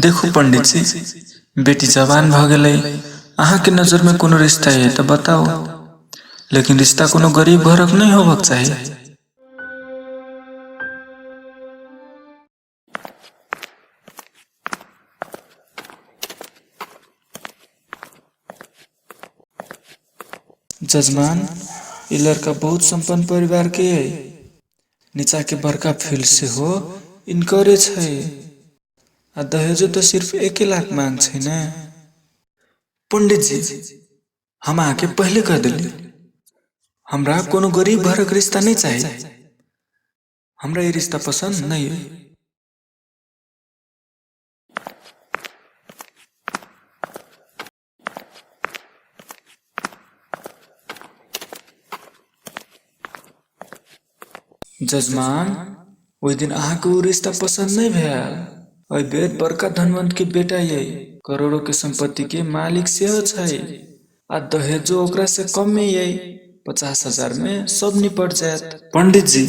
देखू पंडित जी, बेटी जवान भऽ गेलै। अहाँके नजरमे कोनो रिश्ता अइ तऽ बताउ, लेकिन रिश्ता कोनो गरीब घरक नहि होबक चाही। जजमान, ई लड़का बहुत सम्पन्न परिवार के अइ। नीचा के बड़का फील्ड सेहो इनकरे छै आ दहेजो तऽ सिर्फ 1 लाख मांग छै ने। पंडित जी, हम अहाँके पहिले कह देली, हमरा कोनो गरीब घरक रिश्ता नहि चाही। हमरा ई रिश्ता पसंद नहि अइ। जजमान, ओहि दिन अहाँके ओ रिश्ता पसंद नहि भेल। एहि बेर बड़का धनवंत के बेटा ये, करोड़ों के संपत्ति के मालिक सेहो छै आ दहेजो ओकरा से कम में ये, 50,000 में सब निपट जायत। पंडित जी,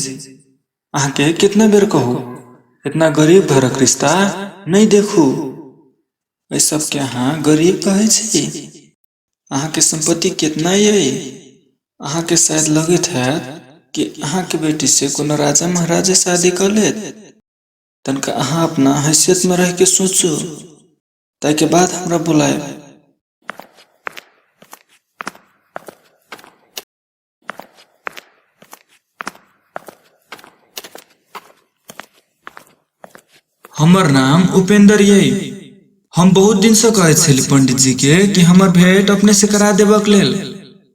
अहाँके कितना बेर कहू, इतना गरीब घरक रिश्ता नहि देखू। एहि सबके अहाँ गरीब कहै छी? अहाँके संपत्ति कितना ये? अहाँके शायद लगैत हैत कि अहाँके बेटी से कोनो राजा महाराजा शादी कऽ लेत। तनिका अहाँ अपना हैसियत में रह के सोचू, ताहिके बाद हमरा बुलायब। हमर नाम उपेंद्र ये। हम बहुत दिन से कहै छली पंडित जी के कि हमर भेंट अपने से करा देबक लेल।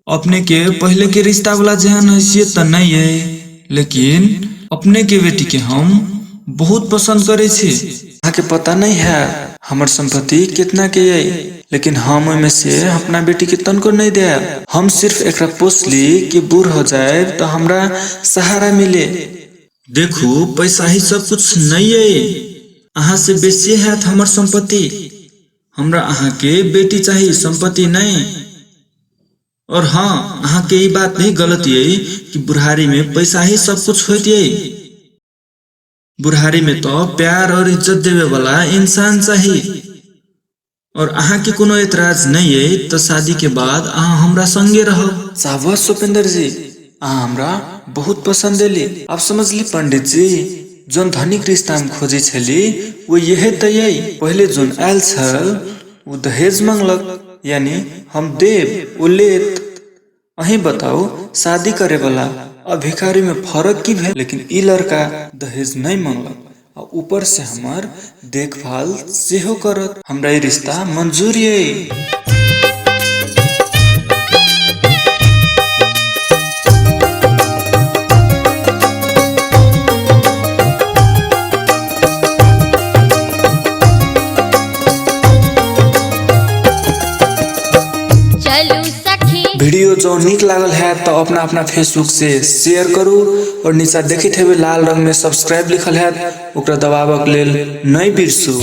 अपने के पहले के रिश्ता वाला जेहन हैसियत तऽ नहीं है, लेकिन अपने के बेटी के हम बहुत पसंद करे छी। अहाँके पता नहीं है हमर संपत्ति कितना के ये, लेकिन हम ओहिमे से अपना बेटी के तनको नहीं देब। हम सिर्फ एकरा पोसली कि बूढ़ हो जाए तो हमरा सहारा मिले। देखू, पैसा ही सब कुछ नहीं है, अहाँ से बेसी हैत हमर संपत्ति। हमरा अहाँ के बेटी चाही, संपत्ति नहीं। और हाँ, अहाँ के ई बात नहीं गलत ये कि बुढ़ारी में पैसा ही सब कुछ होइत ये। बुढ़ारी में तो प्यार और इज्जत देवे वाला इंसान चाही। और अहाँ के कोनो एतराज नहीं है तो शादी के बाद अहाँ हमरा संगे रहब। शाबाश उपेंद्र जी, अहाँ हमरा बहुत पसंद एली। अब समझली पंडित जी, जोन धनिक रिश्ता हम खोजे छली वो यहे त यही। पहले जोन आयल छल वो दहेज मंगलक, यानी हम देब वो लेत। अहीं बताउ, शादी करे वाला आ भिखारी में फर्क की भेल? लेकिन ई लड़का दहेज नहीं मंगलक आ ऊपर से हमर देखभाल सेहो करत। हमरा ई रिश्ता मंजूर ये। चलू सखी। वीडियो जो नीक लागल है तो अपना अपना फेसबुक से शेयर करू और नीचा देखित हेबे लाल रंग में सब्सक्राइब लिखल है, ओकरा दबाबक लेल नहीं बिसरू।